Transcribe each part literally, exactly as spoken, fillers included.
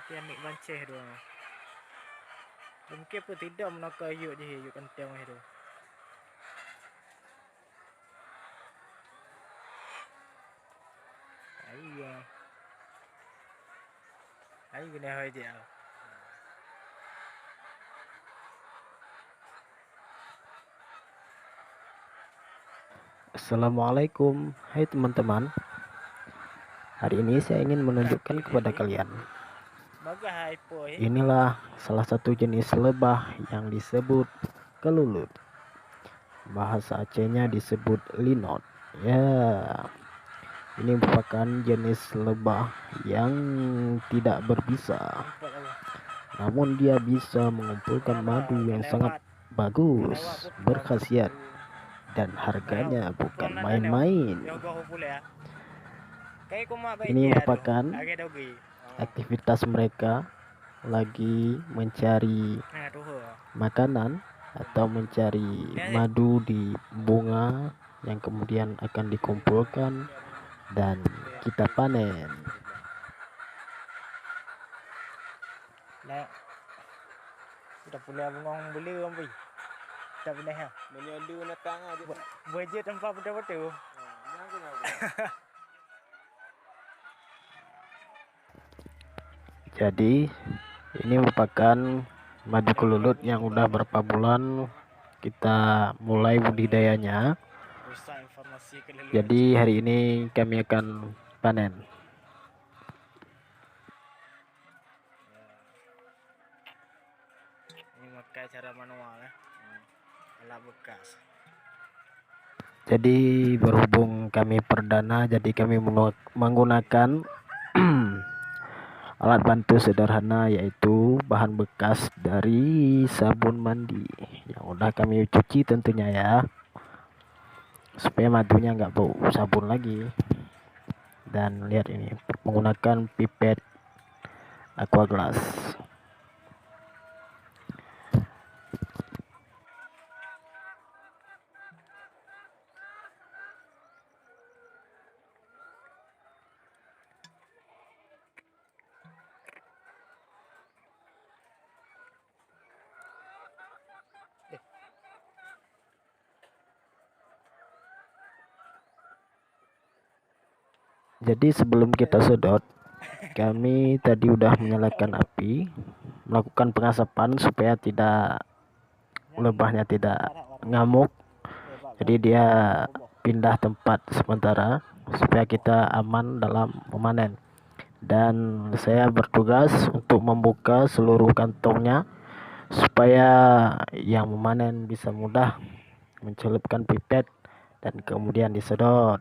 Pian nik banceh dua. Mungkin pun tidak menaka yuk je yuk kenteng weh tu. Ayo. Ayo kena hai dia. Assalamualaikum, hai teman-teman. Hari ini saya ingin menunjukkan kepada kalian. Inilah salah satu jenis lebah yang disebut kelulut. Bahasa Acehnya disebut linot. Ya, ini merupakan jenis lebah yang tidak berbisa. Namun dia bisa mengumpulkan madu yang sangat bagus, berkhasiat, dan harganya bukan main-main. Ini merupakan aktivitas mereka lagi mencari makanan atau mencari madu di bunga yang kemudian akan dikumpulkan dan kita panen. Nak, udah pula bengong beli orang pi. Tak pernah ya. Menyolu natang aja. Budget tempat betul-betul. Jadi, ini merupakan madu kelulut yang udah berapa bulan kita mulai budidayanya. Jadi, hari ini kami akan panen. Ini pakai cara manual ya. Alat bekas. Jadi, berhubung kami perdana, jadi kami menu-, menggunakan alat bantu sederhana, yaitu bahan bekas dari sabun mandi yang udah kami cuci tentunya ya, supaya madunya nggak bau sabun lagi. Dan lihat ini, menggunakan pipet Aqua Glass. Jadi sebelum kita sedot, kami tadi udah menyalakan api, melakukan pengasapan supaya tidak, lebahnya tidak ngamuk. Jadi dia pindah tempat sementara supaya kita aman dalam memanen. Dan saya bertugas untuk membuka seluruh kantongnya supaya yang memanen bisa mudah mencelupkan pipet dan kemudian disedot.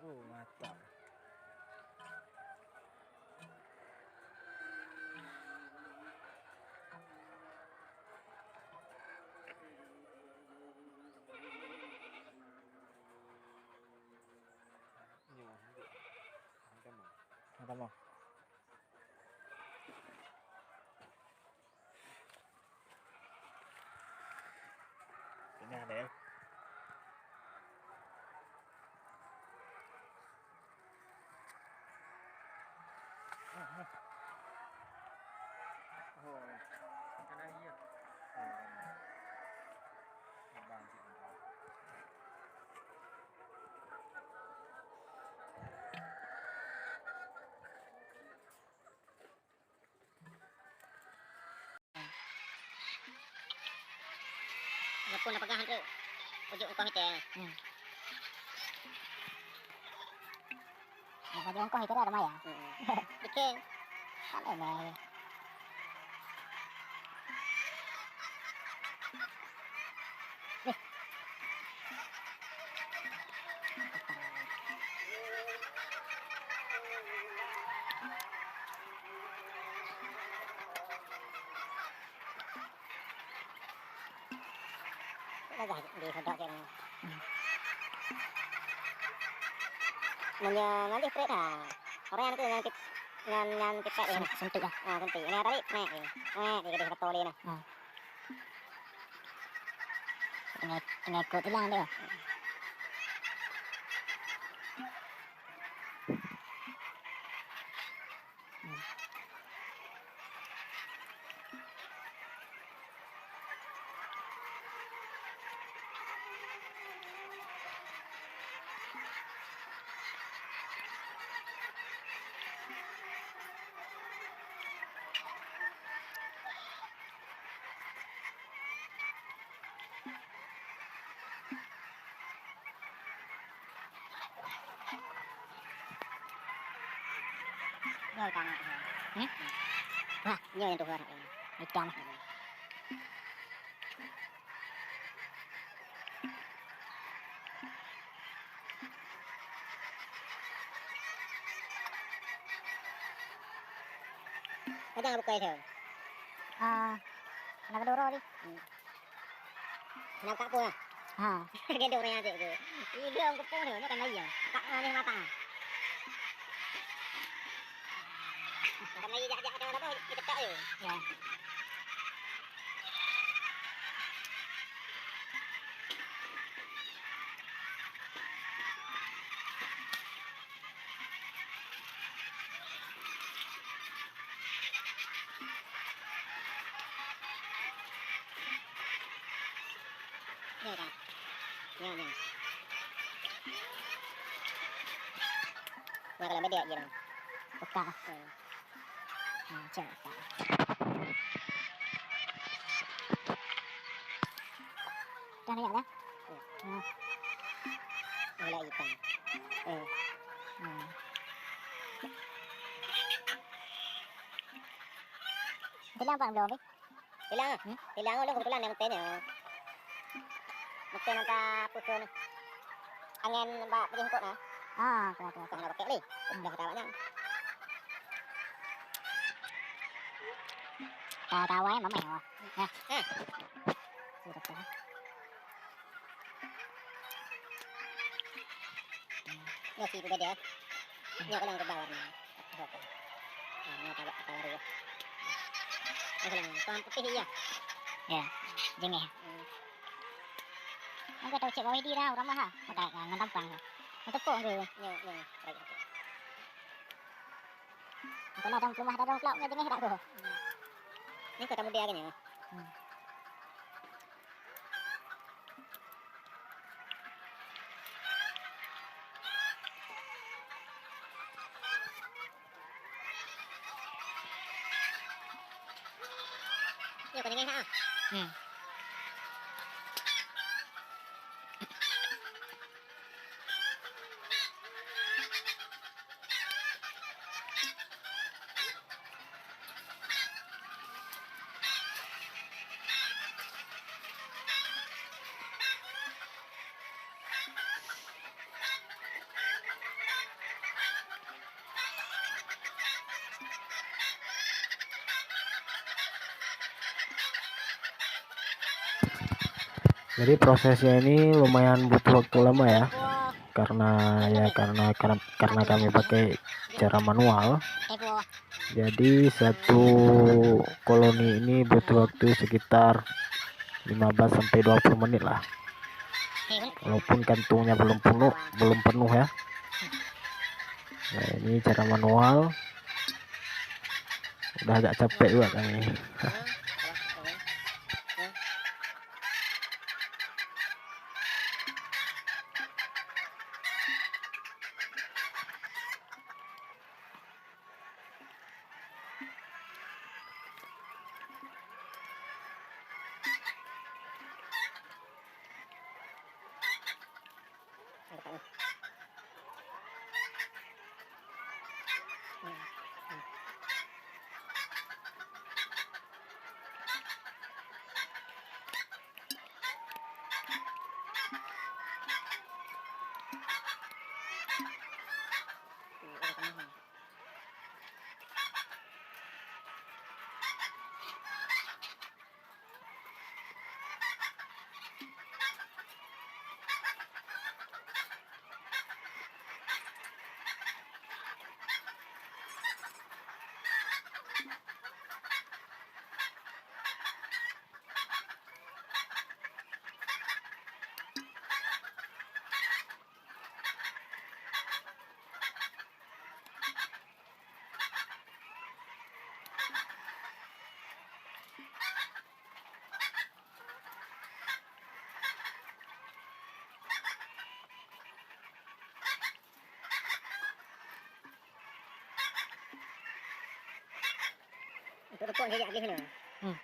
Oh, mantap. Mantap. Ini ada ya. Oh, oh. Ada lagi ya? Oh, ada. Abang sih. Nyoe pun na peugah han treuk. Ujuk engkoh ite. Hmm. Nah, baju engkoh ite dah ramai ya? Hmm. Oke. Kan enak. Nih. Agak di sedok cek mana. Hmm. Meunyoe ngalih trek ha. Orang yang tu yang tip, yang, yang tipat dia. Sen-, sentuh lah. Ah, sentuh. Ini tarik, naik dia. Naik dia, dia betul dia nah. Hmm. Tengah, tengah ikut hilang dia. Nyoe ka ngat. Hmm? Wah, nyoe nyang tuha. Itam. Kadang bukai tu. Ah, nak dorong ni. Hmm. Nak kat pun lah. Ha. Dia dorong aja tu. Ini dia orang kepung tu, makan lagi ya. Tak ada mata. Makan lagi jak-jak dah apa, kita tak je. Ya. Nyoe ka. Nyoe, nyoe. Nyoe kalau beda je lah. Peka. Hmm. Ha, cek peka. Dah banyak dah? Hmm. Ha. Mulai ikan. Hmm. Hmm. Bilang apa belum, Bi? Bilang ah. Hmm? Bilang ulôn keubeutulan nyang teuh nyoe. Mungken ata peue kheun angén bak peujeuet eungkôt na. Ah, kena, kena, kena. Kena pakai lé. Hmm. Dah ata awak nyan. Ta, ta awai mamai awak. Nah. Nah. Sudah dah. Nyoe si peubeda. Nyoe kadang keubah warna. Nyoe tabak, tabak baru. Nyoe kadang paham putih iya. Ya, jengeh. Hmm. Nyoe ka tau cek bawah di dah, urang maha. Maka ngan tampang. Ngan tepok ke. Nyoe, nyoe, baik. Kalau ada rumah, ada rumah kelab, nyoe jengeh dak tu. Nyoe kota muda kan nyoe. Hmm. Nyoe ka tinggai ha. Hmm. Jadi prosesnya ini lumayan butuh waktu lama ya, karena ya karena karena, karena kami pakai cara manual. Jadi satu koloni ini butuh waktu sekitar lima belas sampai dua puluh menit lah. Walaupun kantungnya belum penuh, belum penuh ya. Nah, ini cara manual. Udah agak capek juga kami. Beutôi saja habéh nyoe. Hmm.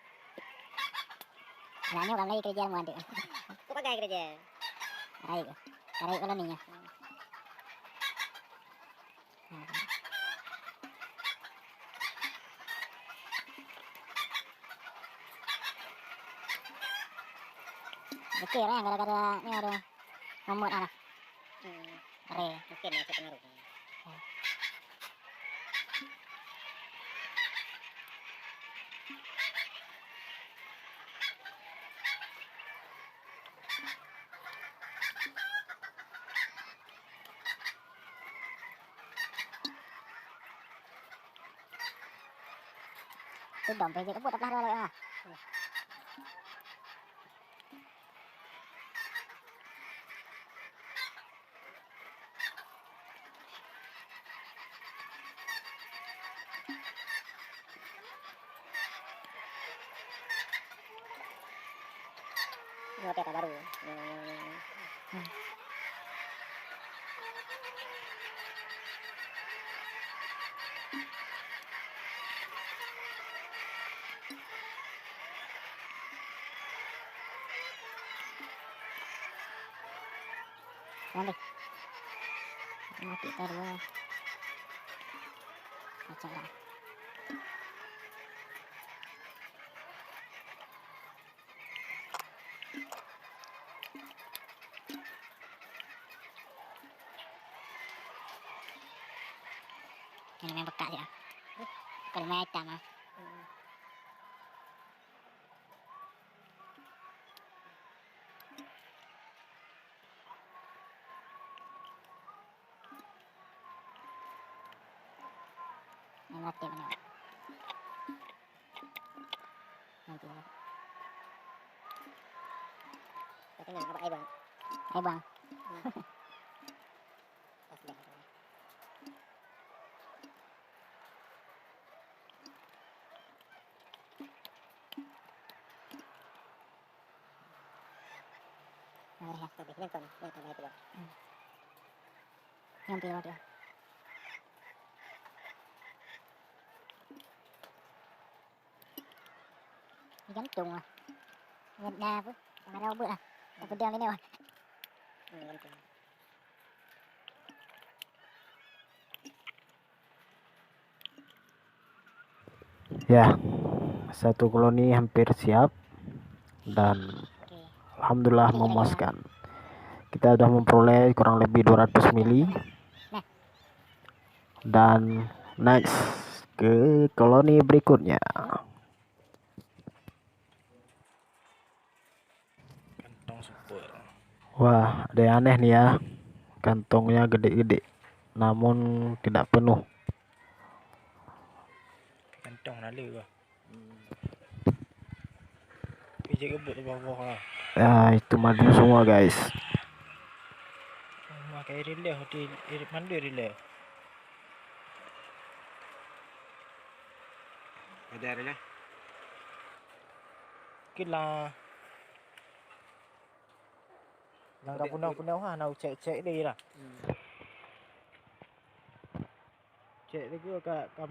Aneuk nyoe ka mulai keureuja muan tu. Kok pagai keureuja? Rayeuk. Rayeuk koloni nyoe. Oke lah, gara-gara ni ada momot lah. Hmm. Re. Mungkin ya, terpengaruh. Tudong pih jeuet keu buet, taplah dua lawét ha. Nyoe peta baru. Boleh. Mati kedua. Macam dah. Ini memang pekat ya. Kalau main hitam ah. Ngon latih meunan. Nanti lah. Kata nak abang ai bang. Ai bang. Hmm. Pas dah. Nah, ya, tadi nyangkong, nyangkong itu, Bang. Hmm. Nyangkong itu. Jantung lah. Nah, apa? Marah ubut lah. Apa dia ini, Bang? Hmm, jantung. Ya, satu koloni hampir siap dan alhamdulillah memuaskan. Kita sudah memperoleh kurang lebih dua ratus mili. Dan next ke koloni berikutnya. Kantong super. Wah, ada yang aneh nih ya. Kantongnya gede-gede, namun tidak penuh. Kantong lalu bah. Pijak kebut bawah lah. Ya, itu madu semua, guys. Makai rileh, di mandu rileh. Ada rileh. Kila. Nang ka punau-punau ha, na cek-cek deh lah. Hmm. Cek lagi ka, ka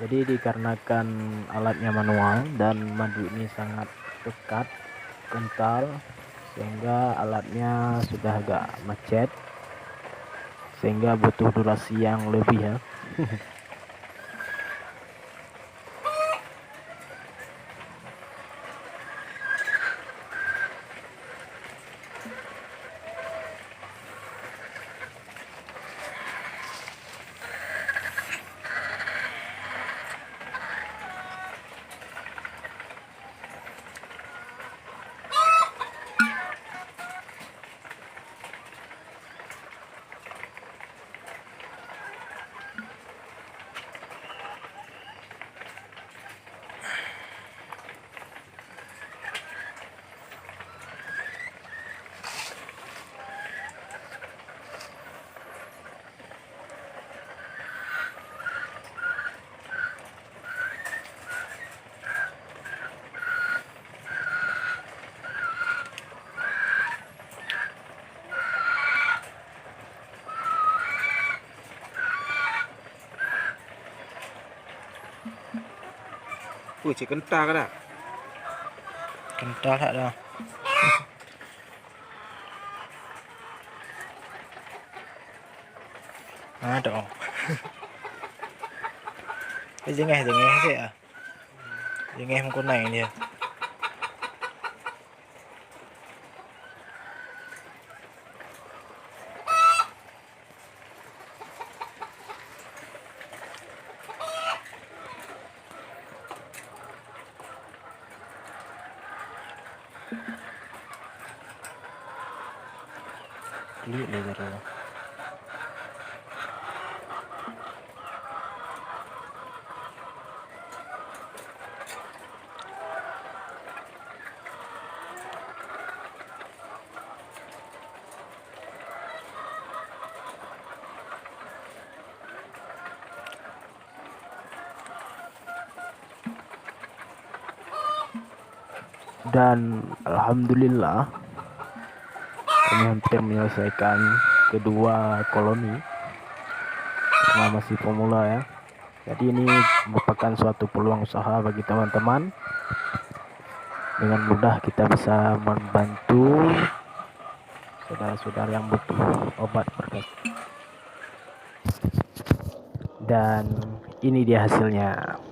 Jadi, dikarenakan alatnya manual dan madu ini sangat pekat, kental, sehingga alatnya sudah agak macet, sehingga butuh durasi yang lebih, ya. Cit kenta ka dah. Kenta that dah. Ha, tu. Eh, jengeh, jengeh sikit ah. Jengeh meukunai dia. Klik lé jaroe. Dan alhamdulillah, kami hampir menyelesaikan kedua koloni karena masih pemula, ya. Jadi, ini merupakan suatu peluang usaha bagi teman-teman. Dengan mudah kita bisa membantu saudara-saudara yang butuh obat berkas. Dan ini dia hasilnya.